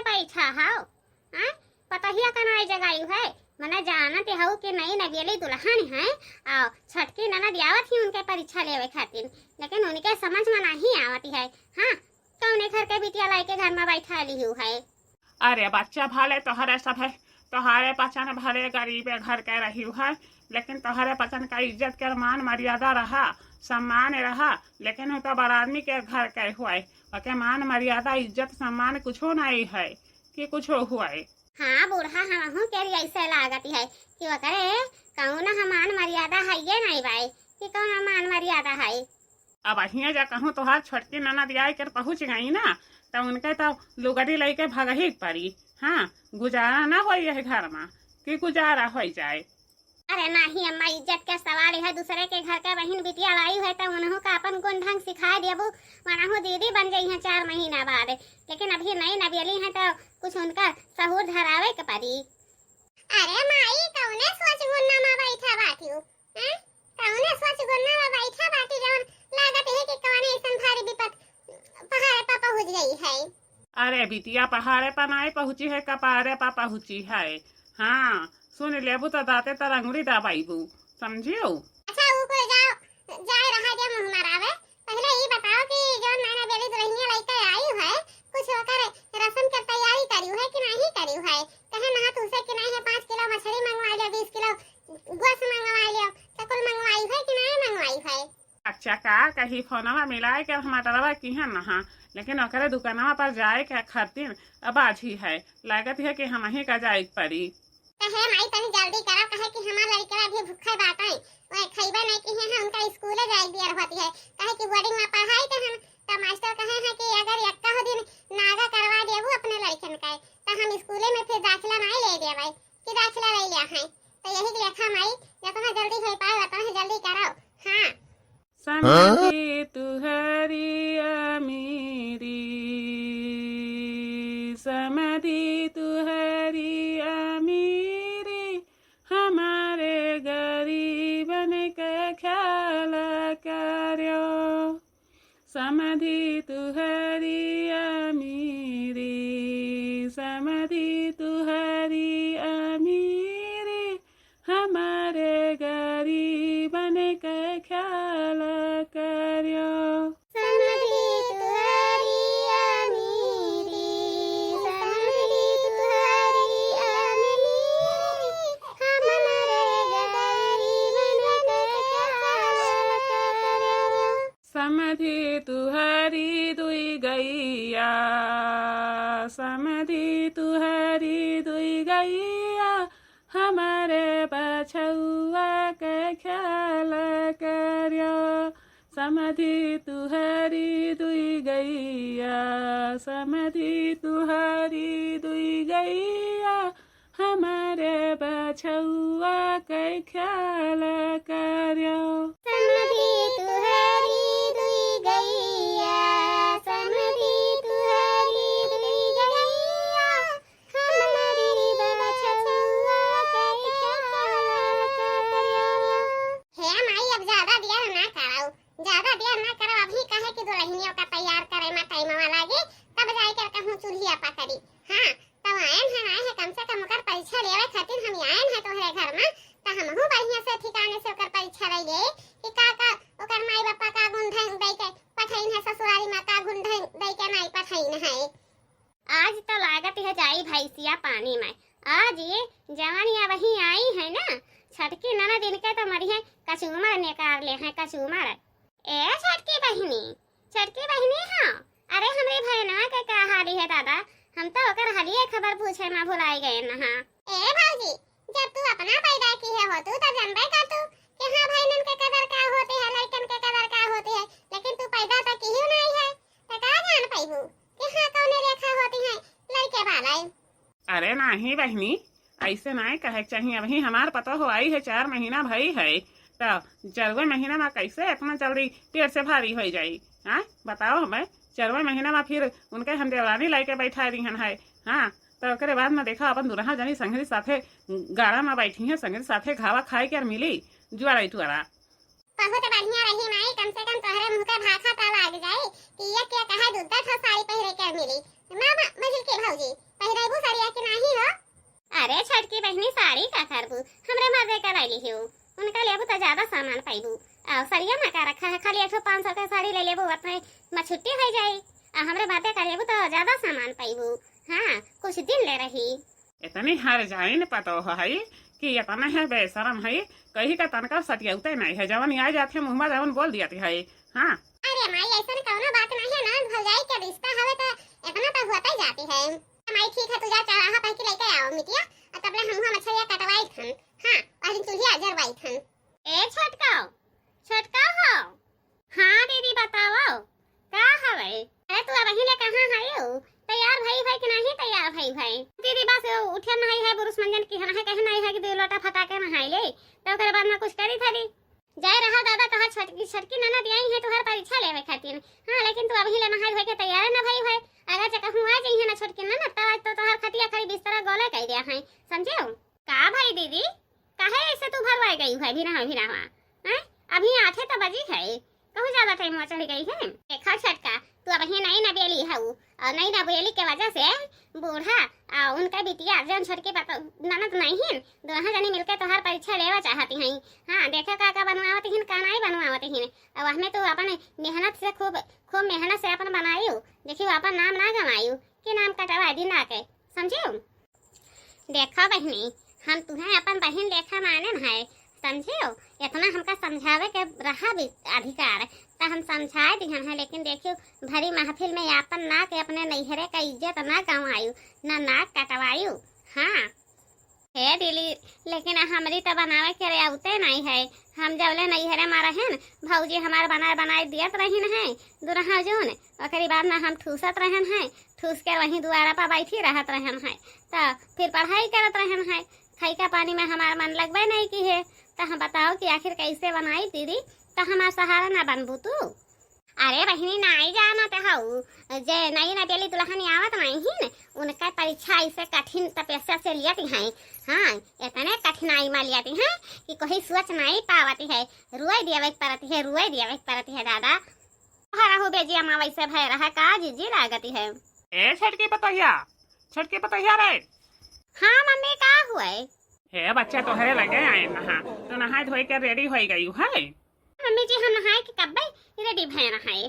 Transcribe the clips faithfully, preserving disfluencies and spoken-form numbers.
बैठा हौ, हाँ? पतोहिया का नाई जगाई है, मने जानत हौ कि नई नवेली दुल्हन है, और छटकी ननद आवत ही उनके परीक्षा लेवे खातिर, लेकिन उनके समझ में नहीं आवत है। हाँ, कौने घर के बिटिया लाइके घर में बैठा लिहू है? अरे बच्चा, भले तोहरे सब है, तोहरे पचन भले गरीबे घर के रही है, लेकिन तोहरे पचन का इज्जत के मान मर्यादा रहा, सम्मान रहा, लेकिन उ तो बड़ आदमी के घर के हुए, ओके मान मर्यादा, इज्जत, सम्मान कुछो नहीं है कि कुछो हुए। हाँ बूढ़ा, हमहू के लिए ऐसे लागत है कि ओकरे कौनो मान मर्यादा है ये नहीं बाई कि कौनो मान मर्यादा है। अब अहियाँ जा कहूँ तोहार छोटकी ननद आए कर पहुँच गई ना, तो उनके तो लुगरी लइके भगही के पड़ी। हाँ, गुजारा ना होई यह घर में कि गुजारा होई जाए। अरे नाही अम्मा, इज्जत के सवाल है, दूसरे के घर के बहिन बिटिया लाई है तो उन्हों का अपन गुण ढंग सिखाए देबू, वनहु दीदी बन जाई है चार महीना बाद, लेकिन अभी नई नवेली है तो कुछ उनका सहूर धरावे के पड़ी। अरे माई, कौने सोच गुन्ना में बैठा बाटियो, हैं? कौने सोच गुन्ना में बैठा बाटी जौन लागत है कि कौने ऐसन भारी विपत पहाड़ पर पहुँच गई है? अरे बिटिया, पहाड़े पर नाई पहुँची है, कपारे पर पहुँची है। हाँ, सुन लेबू तो दाँते तर अंगुरी दबाइबू, समझियो? अच्छा, ऊ कुल जाओ, जाए रहा दे मुँह मरावे। पहले ई बताओ कि जौन नैना बेली दुल्हनिया लइके आई है, कुछ ओकर रस्म के तैयारी करियो है कि नहीं करियो है? कहे ना तुमसे कि नहीं है, पाँच किलो मछली मंगवा लियो, बीस किलो गोश्त मंगवा लियो, तो कुल मंगवाई है कि नहीं मंगवाई है? अच्छा, का कही, फोनवा मिलाए के हम अटरवा किहे नहा, लेकिन ओकरे दुकानवा पर जाए के खातिर अब बाझी है, लागत है कि हमही का जाए के पड़ी। कहे माई, तनी जल्दी करो, कहे कि हमार लड़के अभी भूखे बाटे, वह खइबे नहीं किहे हैं, उनका स्कूले जाए के दियर होती है, कहे कि बोर्डिंग में पढ़ाई के हम, तो मास्टर कहे हैं कि अगर एक्का हो दिन नागा करवा देबू अपने लड़कन के, तो हम स्कूले में फिर दाखिला नहीं ले देबे कि दाखिला ले लिया है। तो यही के लेखा माई, जितना जल्दी हो पाए उतना जल्दी करो। हाँ। समधी तुहरी अमीरी, समधी तुहरी अमीरी, हमारे गरीबन के ख्याल करियो। समधी तुहरी अमीरी, समधी तुहरी अमीरी, हमारे गरीबन के ख्याल करियो। समधी तुहरी अमीरी, समधी तुहरी अमीरी, हमारे गरीबन के ख्याल करियो। समधी तुहरी दुई गैया, समधी तुहरी दुई गैया, हमारे बछउआ के ख्याल करियो। समधी तुहरी दुई गैया, समधी तुहरी दुई गैया, हमारे बछउआ के ख्याल करियो। समधी तुहरी दुई गैया, समधी तुहरी दुई गैया, हमारे बछउआ के ख्याल करियो। हे माई, अब ज्यादा देर ना कराओ, ज्यादा देर ना करो, अभी कहे कि दुल्हनियों का तैयार करे में टाइमवा लागे, तब जाए कर कहूँ चूल्हिया पकड़ी। हाँ, तब आयन है, आए हैं, कम से कम ओकर परीक्षा लेवे खातिर हम आयन है तोहरे घर में, तो हमहू बढ़िया से ठिकाने से ओकर परीक्षा ले ले कि का का ओकर माई बापा का गुण ढंग दे के पठाइन है ससुरारी में, का गुण ढंग दे के नहीं पठाइन है। आज तो लागत है जाई भैंसिया पानी में। आज ये जवानिया वही आई है ना, छटकी ननद इनके तो मरिहे कचूमर निकाल ले हैं, कचूमर। ए छटकी बहिनी, छटकी बहिनी हाँ, अरे हमरे भैनवा के का हाली है दादा, हम तो ओकर हालिए खबर पूछे में भुलाई गए न हाँ। ए भौजी, जब तू अपना पैदा की है हो तू तो जानबे कर तू कि हाँ भाईनन के कदर का होती है, लड़कन के कदर का होती है, लेकिन तू पैदा तो की नहीं है, तो का जान पैबू कि हाँ कौने लेखा होती है लड़के वाले। अरे नाही बहिनी, ऐसे नाही कहे के चाहिए। अबही हमार पतोह आई है, चार महीना भई है, तो चारुए महीना में कैसे इतना जल्दी पेट से भारी हो जाई? हाँ, बताओ हमें, चारुए महीना में फिर उनके हम देवरानी लाइके बैठा दिहन है। हाँ, तो ओकरे बाद में देखा अपन दुल्हा जनी संगरी साथे गाड़ा में बैठी हैं, संगरी साथे घावा खाए के और मिली जुआरा इटुआरा। बहुत बढ़िया रही माई, कम से कम तोहरे मुँह के भाखा त लाग जाई कि ये के कहे दूध का ठो साड़ी पहिरे के मिली। ना, ना, मझिल के भौजी, पहिरबू साड़िया कि नाही हो? अरे छोटकी बहिनी, साड़ी का करबू? हमरे मर्दे का लइ लिहू, उनका लेबू त ज्यादा सामान पइबू। अउ साड़िया मा का रखा है, खाली एक ठो पाँच सौ के साड़ी लइ लेबू, ओतने मा छुट्टी होइ जाई। अउ हमरे मर्दे का लेबू त ज्यादा सामान पइबू। हाँ, कुछ दिन ले रही। इतनी हरजाइन पतोह है कि इतना है बेशरम है, कही का तनका सटियउते नहीं है, जवन आ जात है मुँह मा जवन बोल दियत है। हाँ। अरे माई, अइसन कउनो बात नहीं है ना, भौजाई के रिश्ता हवे त इतना त होते जाती है। माई ठीक है, तू जा चरवाहा पहन के लइके आओ मिटिया, अउ तबले हमहू मछरिया कटवाई थन। हाँ, अभी चूल्हिया जरवाई थन। ए छोटका, छोटका हो। हाँ दीदी, बताओ, का हवे? अरे तू अबहीं ले कहाँ हयू? तैयार भई भई कि नहीं तैयार भई भई? दीदी बस उठे नहीं है, बुरुस मंजन किहे नहीं है, कहे नहीं है कि दो लोटा फटा के नहाई ले, तो ओकरे बाद में कुछ करी थरी। जाए रहा दादा, तोहार छोटकी, छोटकी ननद आई है तोहार परीक्षा लेवे खातिर। हाँ, लेकिन तू अबहीं ले नहाई धोई के तैयार न भई है। अगर जे कहूँ आ जाई है ना छोटकी ननद, तो आज तो तोहार खटिया खड़ी बिस्तरा गोले कइ दिया है, समझे? का भाई दीदी, काहे ऐसे तू भरवाए गई है भिनहा भिनहा? हैं? अभी आठे तो बजी है, कहूँ ज्यादा टाइम हुआ चढ़ गई है। देखो छोटका, तू अबहीं नई नबेली हऊ, अउ नई नबेली के वजह से बूढ़ा अउ उनका बिटिया जौन छोटकी पतो-, ननद नहीं हिन, दोनों जनी मिलके तोहार परीक्षा लेवा चाहती हैं। हाँ, देखो का का बनवावत हिन, का नाई बनवावत हिन। अउ हमें तू अपन मेहनत से खूब, खूब मेहनत से अपन बनायू, देखियो अपन नाम ना गवायू, कि नाम कटवा दी ना के, समझियो? देखो बहिनी, हम तुहें अपन बहिन लेखा मानेन है, समझियो? इतना हमका समझावे के रहा भी अधिकार, त हम समझाए दिहन है, लेकिन देखियो, भरी महफिल में आपन नाक, अपने नैहरे का इज्जत ना गंवायु, ना नाक कटवायु। हाँ। हे दीदी, लेकिन हमरी त बनावे के रेवते नहीं है। हम जबले नैहरे में रहेन, भौजी हमार बनाए बनाए दियत रहिन है, दुरहा जून, ओकरी बाद में हम ठूसत रहन है, ठूस के वहीं दुआरा पर बैठी रहत रहन है, त फिर पढ़ाई करत रहन है। खइका पानी में हमार मन लगबे नहीं की है, त हम बताओ कि आखिर कैसे बनाई दीदी, त हमार सहारा ना बनबू तू? अरे बहिनी, नाई जानत हऊ, जे नई नबेली दुल्हन आवत नहीं हिन, उनका परीक्षा ऐसे कठिन तपस्या से लियत हैं। हाँ, इतने कठिनाई में लियत हैं कि कोई सोच नहीं पावत है, रुए देवे के परत है, रुए देवे के परत है दादा। हरहु बेजिया मा वैसे भय रहा का जीजी लागत है। ए छोटकी पतोहिया, छोटकी पतोहिया रे। हाँ मम्मी, का हुए? हे बच्चा, तोहरे लगे आए नहा, तो नहाए धोए के रेडी होई गई है। मम्मी जी, हम नहाए के कब्बे रेडी भय नहाए।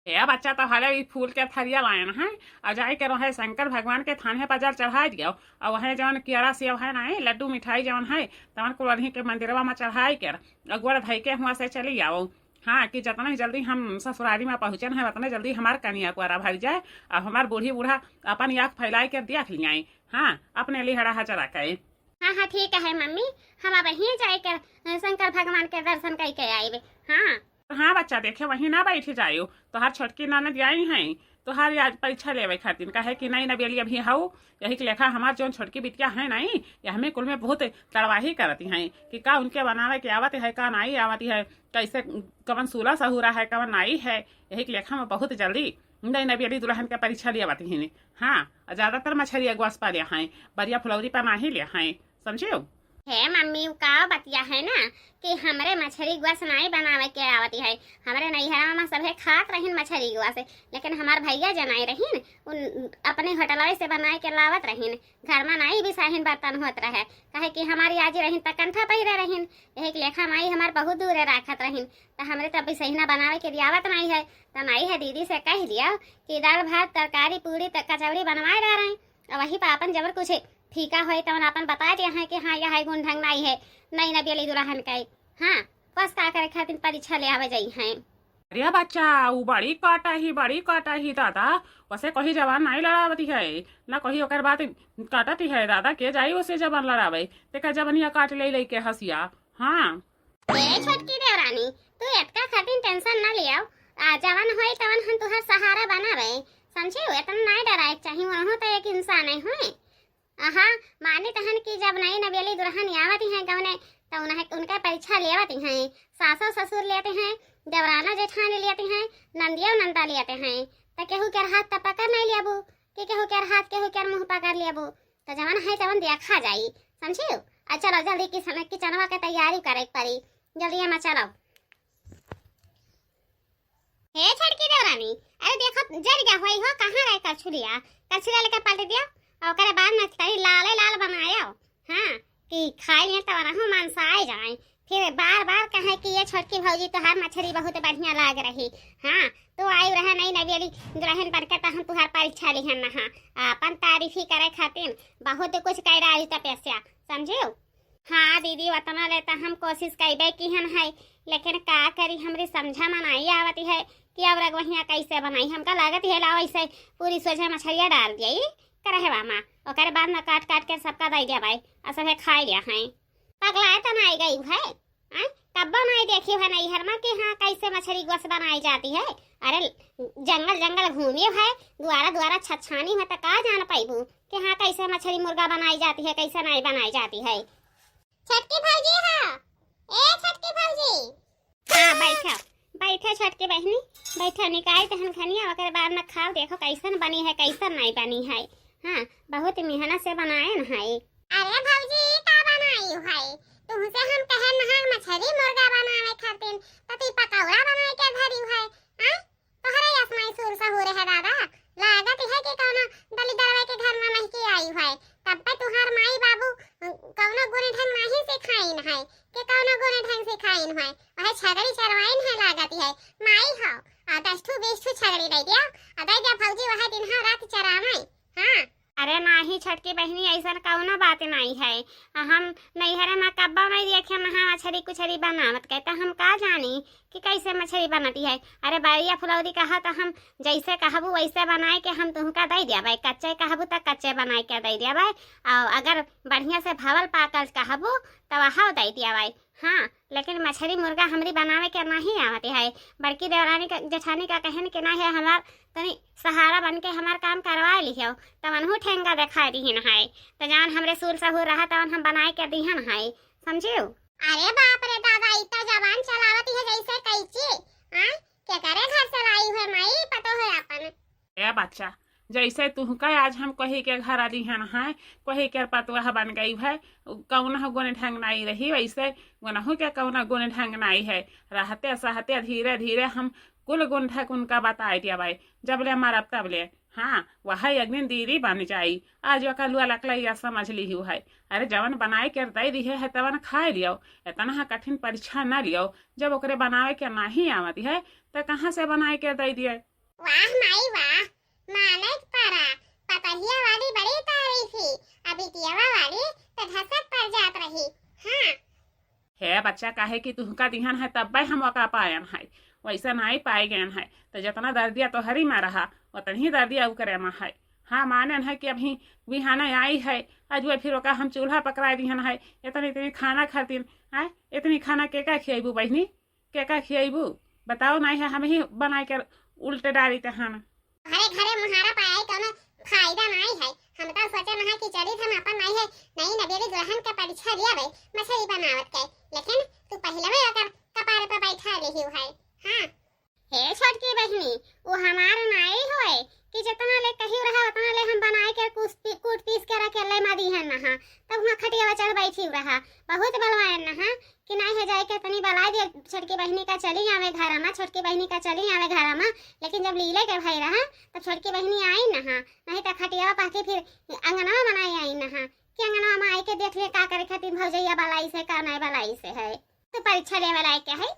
हे बच्चा, तोहरे ई फूल के थरिया लायन है, और जाए के रहे शंकर भगवान के थाने पर जल चढ़ाए दियो, और वह जौन केरा सेव है ना, लड्डू मिठाई जौन है, तवन कुलरही के मंदिरवा में चढ़ाए के, और गोड़ धई के हुआ से चली आओ। हाँ, कि जितना जल्दी हम ससुरारी में पहुँचन है, उतने जल्दी हमार कनिया कुआरा भर जाए, और हमार बूढ़ी बूढ़ा अपन आँख फैलाए के देख लियाई। हाँ, अपने लिहड़ा हजरा कई। हाँ, हाँ, ठीक है मम्मी, हम अबहीं जाए के, अ, शंकर भगवान के दर्शन कई के आइबे। हाँ। हाँ बच्चा, देखे वहीं ना बैठ जायो, तोहार छोटकी ननद आई हैं, तोहार आज परीक्षा लेवे खातिर, काहे कि नई नबेली अभी हऊ, यही के लेखा हमार जौन छोटकी बिटिया है नहीं, ये हमें कुल में बहुत तड़वाही करती हैं कि का उनके बनावे के आवत है, का नाई आवत है, कैसे, कवन सूला सहूरा है, कवन नाई है, यही के लेखा में बहुत जल्दी नई नबेली दुल्हन के परीक्षा लेवत हिन। हाँ, आ ज्यादातर मछरी अगुआस पा ले हैं, बरिया फुलौरी पा नाही ले हैं, समझियो? हे मम्मी, उ का बतिया है ना कि हमरे मछरी गुआस नाई बनावे के आवती है। हमरे नैहरा में सभे खात रहिन मछरी गुआस, लेकिन हमार भैया जनाई रहिन, उन अपने होटलवे से बनाए के लावत रहिन। घर में नाई बिसाहिन बर्तन होत रहे, काहे कि हमारी आजी रहिन त कंठा पहिरे रहिन, यही के लेखा माई हमार बहुत दूरे राखत रहिन। त हमरे त बिसहिना बनावे के रियावत नाई है, त माई है दीदी से कह दिया कि दाल भात, तरकारी, पूरी, त कचौड़ी बनवाए रह रही। अब वही पर अपन जबर कुछ फीका होए तवन अपन बता दिया है कि हाँ, यह गुण ढंग नाई है, नई नबेली दुल्हन का। हाँ, बस का करे खातिर परीक्षा ले आवे जाई हैं। अरे बच्चा, उ बड़ी काटा ही, बड़ी काटा ही दादा, वसे कहीं जबान नाई लड़ावती है, ना कहीं ओकर बात काटती है दादा, के जाई उसे जबान लड़ावे, तेका जबनिया काट ले ले के हंसिया। हाँ। ए छोटकी देवरानी, तू एतका खातिर टेंशन ना लियाओ, आ जवन होई तवन हम तुहार सहारा बनावे, समझियो? एतना नाई डराए के चाही, वनहु तो एक इंसान है, हुए। अहा, मानित हन कि जब नई नबेली दुल्हन आवत हैं गवने, त उन्हें, उनका परीक्षा लेवत हैं, सासो ससुर लेते हैं, देवराना जेठानी लेते हैं, नंदियो नंदा लेते हैं, त केहू के हाथ त पकड़ नहीं लेबू कि केहू के हाथ, केहू के मुंह पकड़ लेबू, त जवन है तवन देखा जाई, समझियो? आ चलो जल्दी किचन, किचनवा के तैयारी करे के पड़ी, जल्दी एमा चलो। हे छोटकी देवरानी, अरे देखो, जर गया होई हो, कहाँ रहे करछुलिया? करछुलिया लेके पलट दिया। ओकरे बाद में तनी लाले लाल बनायो, हाँ, कि खाई में तो रहू मनसाए जाए। फिर बार बार कहे कि ये छोटकी भौजी तोहार मछरी बहुत बढ़िया लाग रही। हाँ, तू आई रहे नई नवेली दुल्हन बन के, तो हम तुहार परीक्षा लिहन नहा, अपन तारीफी करे खातिर बहुत कुछ कह रही तपस्या, समझियो? हाँ दीदी, उतना ले तो हम कोशिश कइबे किहन है, लेकिन का करी, हमरी समझा में नाई आवत है कि अब रगवहिया कैसे बनाई। हमका लागत है लाओ ऐसे पूरी सोझे मछरिया डाल दिया करहवा में, ओकरे बाद में काट काट के सबका दे दिया भाई, और सभे खाए लिया है। पगलाए तो नाई गई है, आय? कब्बो नाई देखी है नैहर में कि हाँ कैसे मछरी गोस बनाई जाती है। अरे जंगल जंगल घूमी है, दुआरा दुआरा छछानी है, तो का जान पैबू कि हाँ कैसे मछरी मुर्गा बनाई जाती है, कैसे नाई बनाई जाती है। छोटकी भौजी हो, ए छोटकी भौजी। हाँ, बैठो, बैठो छोटकी बहिनी, बैठो, निकाल तहन खनिया, ओकरे बाद में खाओ, देखो कैसन बनी है, कैसन नहीं बनी है। हाँ, बहुत मेहनत से बनाए न है। अरे भौजी, ई का बनाई है? तुमसे हम कहे नहा मछली मुर्गा बनावे खातिर, तो तू पकौड़ा बनाए के धरी है। हाँ? तोहरे यस माई सुर सहूर है दादा, लागत है कि कौनो दलिदरवे के घर में महकी आई है, तब पे तुहार माई बाबू कौनो गुण ढंग नहीं सिखाइन है, कि कौनो गुण ढंग सिखाइन है, वह छगड़ी चरवाइन है लागत है। माई हो, आ दस ठू बीस ठू छगड़ी दे दिया, आ दे दिया भौजी, वह दिन हाँ रात चरावे। हाँ। अरे नाही छोटकी बहिनी, ऐसन कौनो बात नहीं है। हम नैहरे में कब्बो नहीं देखे नहा मछरी कुछरी बनावत के, तो हम का जानी कि कैसे मछरी बनती है। अरे बरिया फुलौरी कहा तो हम जैसे कहबू वैसे बनाए के हम तुहका दे दियाबै, कच्चे कहबू तो कच्चे बनाए के दे दियाबै, और अगर बढ़िया से भवल पाकल कहबू तो वह दे दियाबै। हाँ, लेकिन मछरी मुर्गा हमरी बनावे के नहीं आवत है। बड़की देवरानी का, जेठानी का कहन के ना है, हमार तनी सहारा बन के हमार काम करवा लिहो, तब अनहू ठेंगा दिखा दिहिन है। तो जान हमरे सूल सहूर रहा तवन हम बनाए के दिहन है, समझियो? अरे बाप रे दादा, ई तो जबान चलावत है जैसे कैची। आय, के करे घर से लाई है माई पतो है अपन। ए बच्चा, जैसे तुहका आज हम कोही के घर आ दिहन है, कोही के पतोह बन गई है, कौन गुण ढंग नहीं रही, वैसे गुनहु के कौन गुण ढंग नहीं है। रहते सहते धीरे धीरे हम कुल गुण ढंग उनका बताए दिया भाई, जब ले मरब तब ले। हाँ, वह एक दिन दीदी बन जाई। आज वह कलुआ लकलैया समझ ली हु है। अरे जवन बनाए के दे दिहे है तवन खाए लियो, इतना हा कठिन परीक्षा न लियो। जब ओकरे बनावे के नहीं आवत है तो कहाँ से बनाए के दे दिए? वाह माई वाह, माने परा, पतहिया वाली बड़ी तारीफी, अबिटियावा वाली तो धसक पर जात रही। हाँ। हे बच्चा, काहे कि तुहका दिहन है तब्बे हम ओका पायन है, वैसे नाई पाए गयन है। तो जितना दर्दिया तोहरी में रहा उतनी दर्दिया ओकरे में है। हाँ, मानन है कि अभी बिहाने आई है, आज वो फिर ओका हम चूल्हा पकड़ाए दिहन है, इतनी इतनी खाना खातिर। आय, इतनी खाना के का खियाबू बहिनी, के का खियाबू? बताओ, नहीं है हम ही बनाए के उल्टे डारी तहन। घरे घरे मुहारा पाए कौनो फायदा नाई है। हम तो सोचे नहा कि चली हम अपन माई है नई नवेली दुल्हन के परीक्षा लिया बे मछली बनावत के, लेकिन तू पहले में ओकर कपार पे बैठा लेही है। हाँ। हे छोटकी बहिनी, वो हमार नाई होए कि जितना ले कही रहा उतना ले हम बनाए के कुछ पी-, कूट पीस के रखे ले मा दिहन नहा, तब वहाँ खटिया चढ़ बैठी रहा। बहुत बलवाए नहा कि नाई है जाए के तनी बलाए दिए छोटकी बहिनी का चली आवे घर में, छोटकी बहिनी का चली आवे घर में। लेकिन जब लीले के भाई रहा तब छोटकी बहिनी आई नहा, नहीं तो खटिया पाके फिर अंगनवा बनाई आई नहा कि अंगनवा में आई के देख ले का करे खातिर भौजैया बलाई से का नहीं बलाई से है। तू परीक्षा लेवे लायक के है?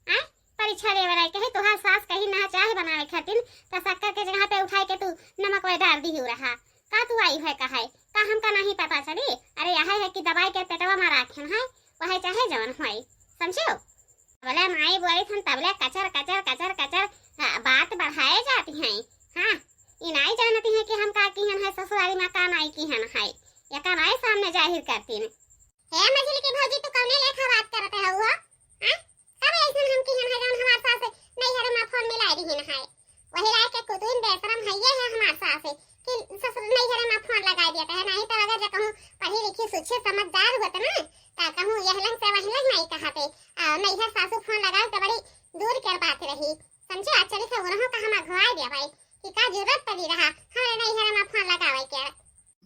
आय, परीक्षा लेवे लायक के है? तोहार सास कही ना चाहे बनावे खातिर तो शक्कर के जगह पे उठाए के तू नमक वही डाल दी रहा। का तू आई है कहे? का हमका नहीं पता चली? अरे यह है कि दवाई के पेटवा में राखन है, वह चाहे जवन होई, समझो? बोले माई बोली थन तबले कचर कचर कचर कचर, हाँ, बात बढ़ाए जाती हैं। हाँ, ये नहीं जानती हैं कि हम का किहन है ससुरारी में का नाई किहन है, या का नाई सामने जाहिर करती हैं। हे मझिल की भौजी, तू कौने लेखा बात करत है हुआ? हाँ? कब ऐसन हम किहन है जौन हमार सास नैहर में फोन मिलाए दिहिन है? वही लायक के कुतुन बेशरम है ये है हमार सास कि ससुर नैहर में फोन लगाए देते हैं, नहीं तो अगर जो कहूँ पढ़ी लिखी सुछे समझदार होत ना, तो कहूँ यह लंग से वही लंग नहीं कहते। आ, नैहर सासू फोन लगाओ तो बड़ी दूर के बात रही, समझे? आज चली से उन्हों का हम अगुवाए दे भाई कि का जरूरत पड़ी रहा हमरे नैहर में फोन लगावे के।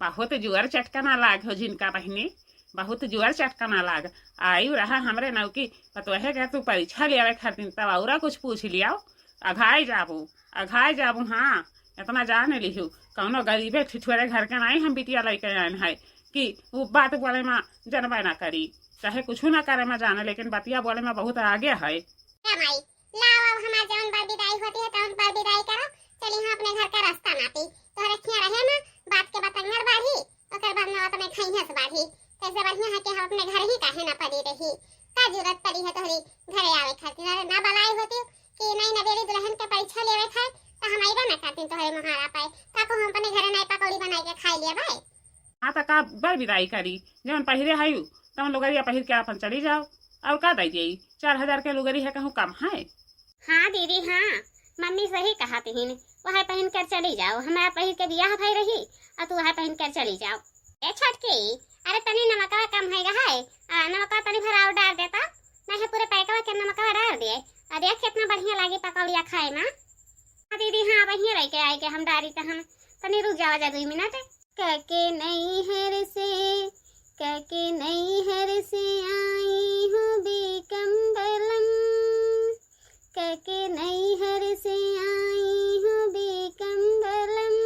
बहुत जुअर चटकना लाग हो झिनका बहिनी, बहुत जुअर चटकना लाग। आयु रहा हमरे नौकी पतोहे के तू परीक्षा लियावे खातिर, तब औरा कुछ पूछ लियाओ। अघाई जाबू, अघाई जाबू, हाँ, इतना जान लिहू, कौनो गरीबे ठिठुरे घर के नाई हम बिटिया लइके आएन है कि उ बात बोले मा जनबे ना करी, चाहे कुछ ना करे मा जाने, लेकिन बतिया बोले मा बहुत आगे है। ए माई, लाओ अब हमार जौन बड़ विदाई होती है तौन बड़ विदाई करो, चली हम अपने घर का रास्ता नापी। तोहरे खिया रहे ना, बात के बतंगड़ बाढ़ी, ओकर बाद में अपने खइहस बाढ़ी। तैसे बढ़िया है कि हम अपने घर ही काहे ना पड़ी रही। का जरूरत पड़ी है तोहरी घरे आवे खातिर? अरे ना बलाई होती कि नहीं नवेली दुल्हन के परीक्षा लेवे खाए, तो हम अइबे ना करती तोहरे मुहारा पे। का को हम अपने घरे नहीं पकौड़ी बनाई के खाई लेबे? हाँ, तो का बड़ विदाई करी, जौन पहिरे है तौन लुगरिया पहिर के अपन चली जाओ। और का दई जाई, चार हजार के लुगरी है, कहूँ कम है? हाँ दीदी, हाँ, मम्मी सही कहा तिहिन, वह पहिन कर चली जाओ। हमारा पहिर के बियाह भई रही और तू वह पहिन कर चली जाओ। ए छोटकी, अरे तनी नमकवा कम है गा है, आ, नमकवा तनी भर और डार देता, नहीं पूरे पैकवा के नमकवा डार दिए। आ देख कितना बढ़िया लागी पकौड़िया खाए मा। हाँ दीदी, हाँ, बढ़िया लइके आई के हम डारी त हम, तनी रुक जावा जा दुई मिनट। कके नैहर से, कके नैहर से आई हूँ बेकम बलम, कके नैहर से आई हूँ बेकम बलम,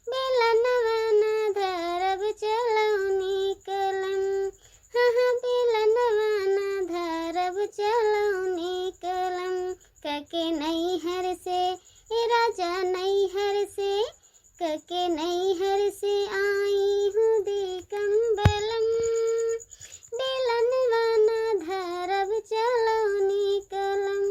बेलनवा ना धरब चलौनी कलम, हाँ, हाँ, बेलनवा ना धरब चलौनी कलम, कके नैहर से, ए राजा नैहर से, कके नैहर से आई हूँ बेकम बलम, बेलनवा ना धरब चलौनी कलम।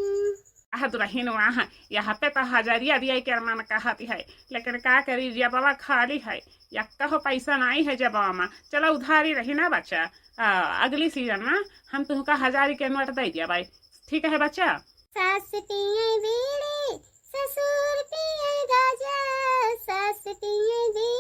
आह दुल्हन वाह, यहाँ पे तो हजारिया दिया के मन कहत है, लेकिन का करी, जेबवा खाली है, यक्का हो पैसा नहीं है जेबवा मा। चलो उधारी रही ना बच्चा, आ, अगली सीजन मा हम तुमका हजारी के नोट दे दिया भाई, ठीक है बच्चा? सास पिए बीड़ी, ससुर पिए गाजा, सास पिए बीड़ी,